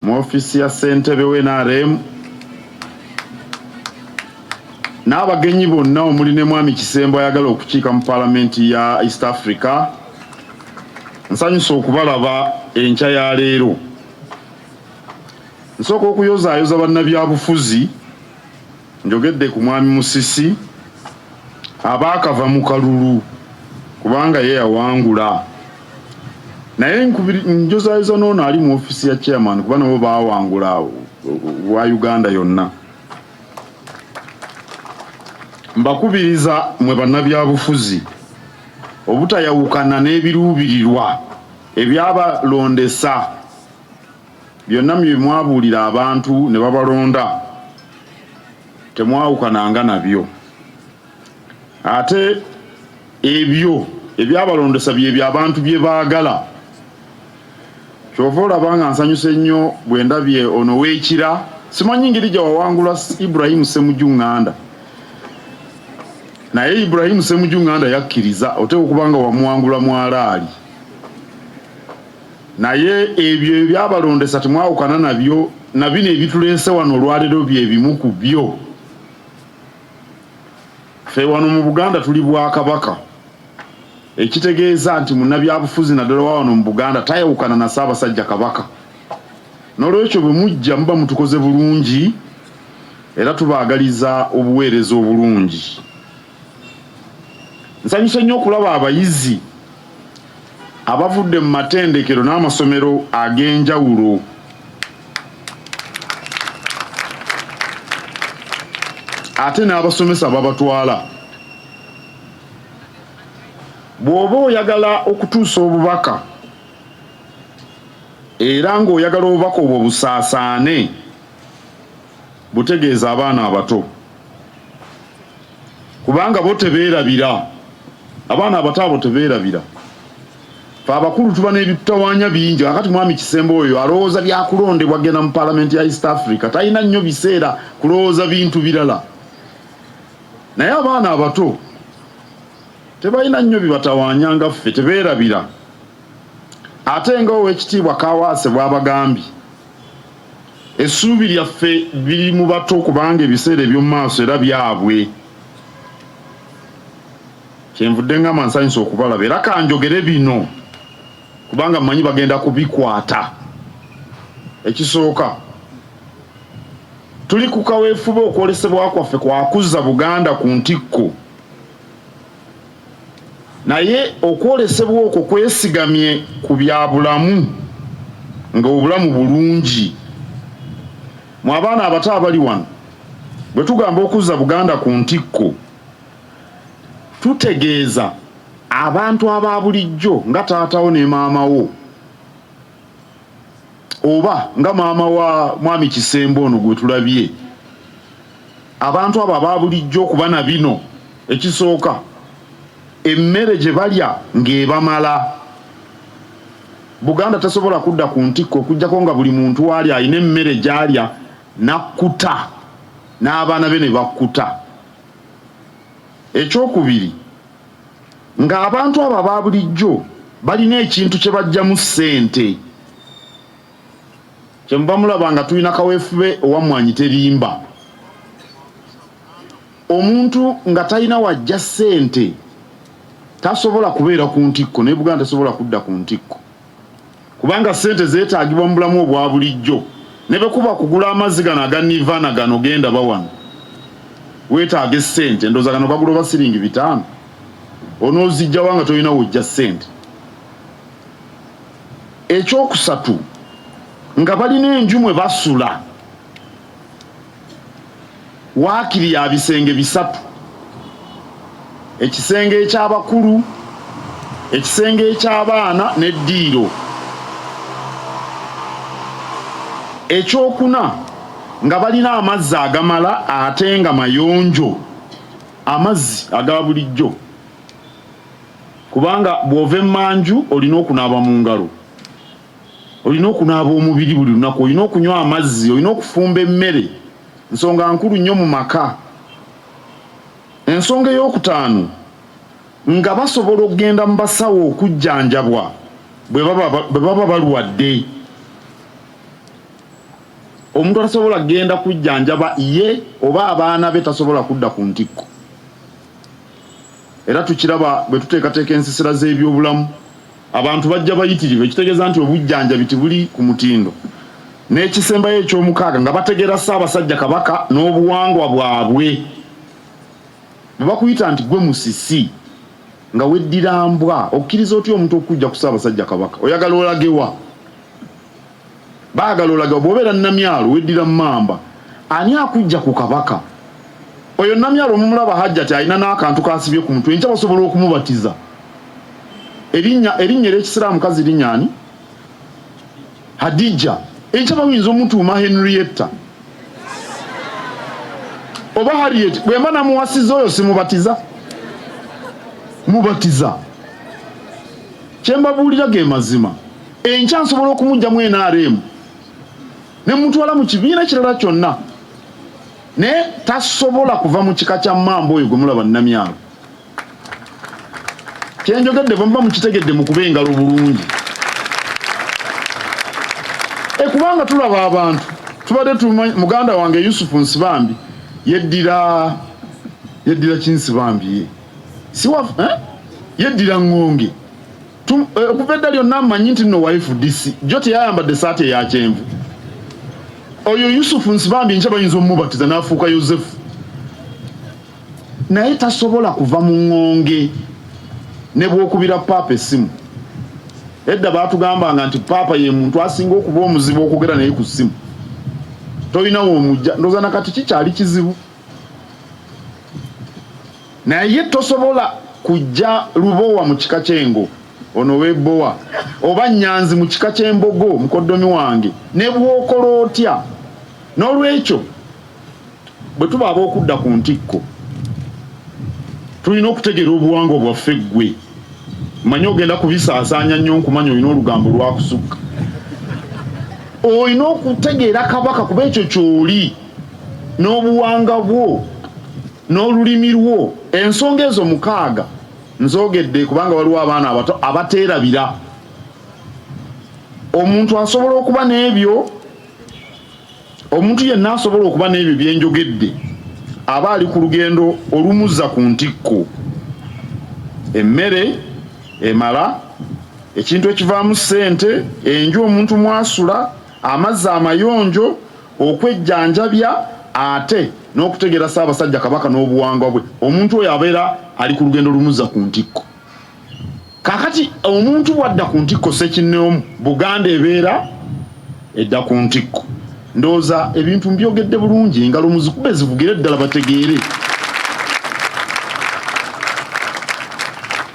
Mu ofiisi ya ssentebe w'NRM n'abagenyi bonna omuli ne Mwami Kisembo ayagala okukiika mu Palamenti ya East Africa, nsanyuse okubalaba enkya ya leero. Nsooka okuyozaayoza bannabyabufuzi, njogedde ku Mwami Musisi abaakava mu kalulu kubanga ye yawangula. Naye njozayoza n'ono ali mu ofiisi ya chairman kuba nabo baawangula wa Uganda yonna. Mbakubiriza mwe bannabyabufuzi obutayawukana n'ebiruubirirwa ebyabalondesa byonna bye mwabuulira abantu ne babalonda, temwawukananga nabyo. Ate ebyo ebyabalondesa byebyo abantu bye baagala. Kyova olaba nga nsanyuse nnyo bwe ndabye ono w'Ekira, simanyi ngeri gye wawangula Ibrahim Ssemuju Nganda, naye Ibrahim Ssemuju Nganda yakkiriza oteekwa okuba nga wamuwangula mwalaali. Naye ebyo ebyabalondesa temwawukana nabyo, na bino ebituleese wano olwaleero bye bimu ku byo. Ffe wano mu Buganda tuli Bwakabaka, ekitegeeza nti munnabyabufuzi naddala wa wano mu Buganda tayawukana na Ssaabasajja Kabaka. Noolwekyo bwe mujja muba mutukoze bulungi era tubaagaliza obuweereza obulungi. Nsanyuse nnyo okulaba abayizi abavudde mu matendekero n'amasomero ag'enjawulo. Ate n'abasomesa babatwala. Bw'oba oyagala okutuusa obubaka era ng'oyagala obubaka obwo busaasaane, butegeeza abaana abato kubanga bo tebeerabira. Abaana abato abo tebeerabira. Fe abakulu tuba n'ebitutawaanya bingi. Kakati Mwami Kisembo oyo alowooza byakulondebwa genda mu Palamenti ya East Africa, talina nnyo biseera kulowooza bintu birala. Naye abaana abato tebalina nnyo bibatawaanya nga ffe, tebeerabira. Ate nga Oweekitiibwa Kaawaase bw'abagambye, essuubi lyaffe biri mu bato kubanga ebiseera eby'omu maaso era byabwe. Kyenvudde ngamba nsanyuse okubalaba era kanjogere bino kubanga mmanyi bagenda kubikwata. Ekisooka, tuli ku kaweefube okwolesebwa kwaffe kwa kuzza Buganda ku ntikko. Naye okwolesebwa okwo kwesigamye ku bya bulamu nga obulamu bulungi. Mwe abaana abato abali wano, bwe tugamba okuzza Buganda ku ntikko, tutegeeza abantu aba bulijjo nga taata wo ne maama wo, oba nga maama wa Mwami Kisembo ono gwe tulabye. Abantu abo aba bulijjo okuba na bino, ekisooka, emmere gye balya ng'ebamala. Buganda tesobola kudda ku ntikko okuggyako nga buli muntu waali alina emmere gy'alya n'akkuta n'abaana be ne bakkuta. Ekyokubiri, ng'abantu abo aba bulijjo balina ekintu kye baggyamu ssente. Kyemuva mulaba nga tulina kaweefube owa Mmwanyi Terimba. Omuntu nga talina w'aggya ssente tasobola kubeera ku ntikko ne Buganda tesobola kudda ku ntikko kubanga ssente zeetaagibwa mu bulamu obwa bulijjo. Ne bwe kuba kugula amazzi gano aga Nirvana gano gendaba wano weetaaga essente, ndowooza gano gagula oba siringi 500, onooziggya wa nga tolina w'oggya ssente? Ekyokusatu, nga balina enju mwe basula waakiri ya bisenge bisatu, ekisenge eky'abakulu, ekisenge eky'abaana n'eddiiro. Ekyokuna, nga balina amazzi agamala ate nga mayonjo, amazzi aga bulijjo kubanga bw'ova emmanju olina okunaaba mu ngalo, olina okunaaba omubiri buli lunaku, olina okunywa amazzi, olina okufumba emmere, nsonga nkulu nnyo mu maka. Ensonga ey'okutaano, nga basobola okugenda mu basawo okujjanjabwa bwe baba balwadde. Omuntu atasobola kugenda kujjanjaba ye oba abaana be tasobola kudda ku ntikko. Era tukiraba bwe tuteekateeka ensisira z'ebyobulamu, abantu bajja bayitirivu, ekitegeeza nti obujjanjabi tebuli ku mutindo. N'ekisembayo eky'omukaaga, nga bategeera Ssaabasajja Kabaka n'obuwangwa bwabwe. Bwe bakuyita nti gwe musisi nga weddira mbwa, okkiriza otya omuntu okukujja ku Ssaabasajja Kabaka? Oyagala olage wa? Baagala olaga bw'obeera Namyalo weddira mmamba, ani akujja ku Kabaka? Oyo Namyalo mumulaba Hajjati alina n'akantu k'asibye ku mutwe, enkya basobola okumubatiza. Erinnya erinnya ery'ekisiraamu kazi linnya ani? Hadija. Enkya bayinza omutuuma Henrietta oba Harriet. Bwemba namuwasiza oyo simubatiza? Mubatiza. Kyembabuulira ge mazima. Enkya nsobola okumugyamu NRM ne mutwala mu kibiina kirala kyonna, naye tasobola kuva mu kika kya mmamba oyo gwe mulaba Namyalo. Kyenjogedde bwe muba mukitegedde mukube engalo bulungi. E, kubanga tulaba abantu tubadde tumanyi muganda wange Yusufu Nsibambi yeddira yeddira Kinsibambi ye siwa eh? Yeddira Ŋŋonge. Okuva edda lyonna mmanyi nti nno wa FDC jo teyayambadde saati eya kyenvu. Oyo Yusufu Nsibambi enkya bayinza omubatiza n'afuuka Yosefu, naye tasobola kuva mu ŋŋonge ne bw'okubira paapa essimu. Edda baatugambanga nti paapa ye muntu asinga okuba omuzibu okwogera naye ku ssimu, tolina w'omujja. Ndowooza na kati kikyali kizibu, naye tosobola kujja Lubowa mu kika ky'engo ono w'ebbowa oba Nyanzi mu kika ky'embogo mukoddomi wange ne bw'okola otya. N'olwekyo bwe tuba ab'okudda ku ntikko tulina okutegeera obuwangwa bwaffe. Ggwe mmanyi ogenda kubisaasaanya nnyo, nkumanya olina olugambo lwakusukka. Olina okutegeera Kabaka kuba ekyo ky'oli n'obuwangwa bwo n'olulimi lwo. Ensonga ezo mukaaga nzoogedde kubanga waliwo abaana abato abateerabira. Omuntu asobola okuba n'ebyo, omuntu yenna asobola okuba n'ebyo byenjogedde aba ali ku lugendo olumuzza ku ntikko. Emmere emala, ekintu ekivaamu ssente, enju omuntu mwasula, amazzi amayonjo, okwejjanjabya, ate n'okutegeera Ssaabasajja Kabaka n'obuwangwa bwe, omuntu oyo abeera ali ku lugendo lumuzza ku ntikko. Kaakati omuntu bw'adda ku ntikko ssekinnoomu, Buganda ebeera edda ku ntikko. Ndowooza ebintu mbyogedde bulungi, engalo muzikube zivugire ddala bategeere.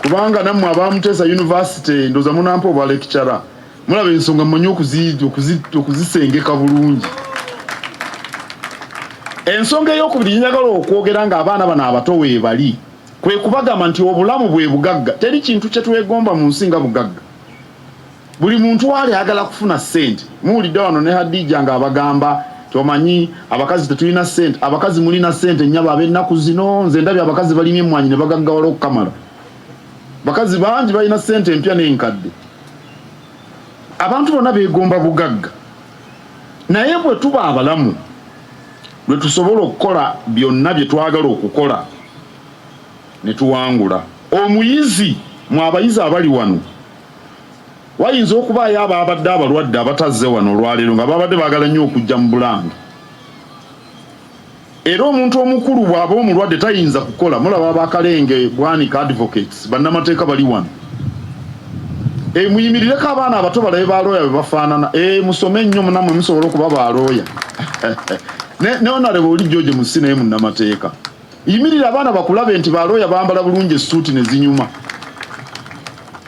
Kubanga nammwe aba Muteesa University ndowooza munampa obwa lecturer. Mulaba ensonga mmanyi okuzisengeka bulungi. Ensonga ey'okubiri gye njagala okwogera ng'abaana bano abato weebali kwe kubagamba nti obulamu bwe bugagga. Teri kintu kye twegomba mu nsi nga bugagga. Buli muntu waali ayagala kufuna ssente. Muwulidde wano ne Hadija ng'abagamba nti omanyi abakazi tetulina ssente. Abakazi mulina ssente nnyabo ab'ennaku zino. Nze ndabye abakazi balimye emmwanyi ne bagaggawala okukamala. Bakazi bangi balina ssente empya n'enkadde. Abantu bonna beegomba bugagga, naye bwe tuba abalamu lwe tusobola okukola byonna bye twagala okukola ne tuwangula. Omuyizi, mwe abayizi abali wano, wayinza okubaayo abaabadde abalwadde abatazze wano olwaleero nga baabadde baagala nnyo okujja mu Bulange. Era omuntu omukulu bw'aba omulwadde tayinza kukola. Mulaba abakalenge Bwanika Advocates, bannamateeka bali wano. E, muyimirireko abaana abato balabe ba looya bwe bafaanana. E, musome nnyo munamwe musobola okuba ba looya. Ne Honorable oli George Musi naye munnamateeka. Yimirira abaana bakulabe nti ba looya bambala bulungi essuuti ne zinyuma.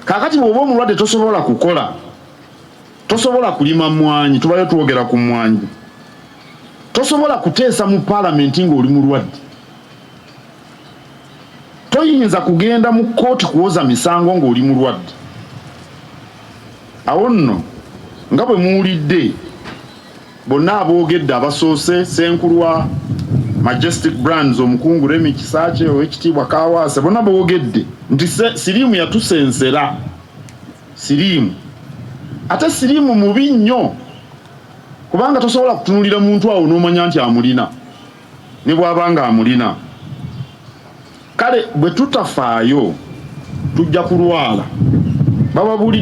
Kaakati bw'oba omulwadde tosobola kukola, tosobola kulima mmwanyi, tubayo twogera ku mmwanyi. Tosobola kuteesa mu palamenti ng'oli mulwadde. Toyinza kugenda mu kkooti kuwoza misango ng'oli mulwadde. Awo nno nga bwe muwulidde bonna aboogedde abasoose, Ssenkulu wa Majestic Brands Omukungu Remi Kisaakye, Owekitiibwa Kaawaase, bonna boogedde nti siriimu yatusensera. Siriimu ate siriimu mubi nnyo. Kubanga tosobola kutunulira muntu awo n'omanya nti amulina, ne bw'aba nga amulina. Kale bwe tutafaayo, tujja kulwala. Bababuulidde.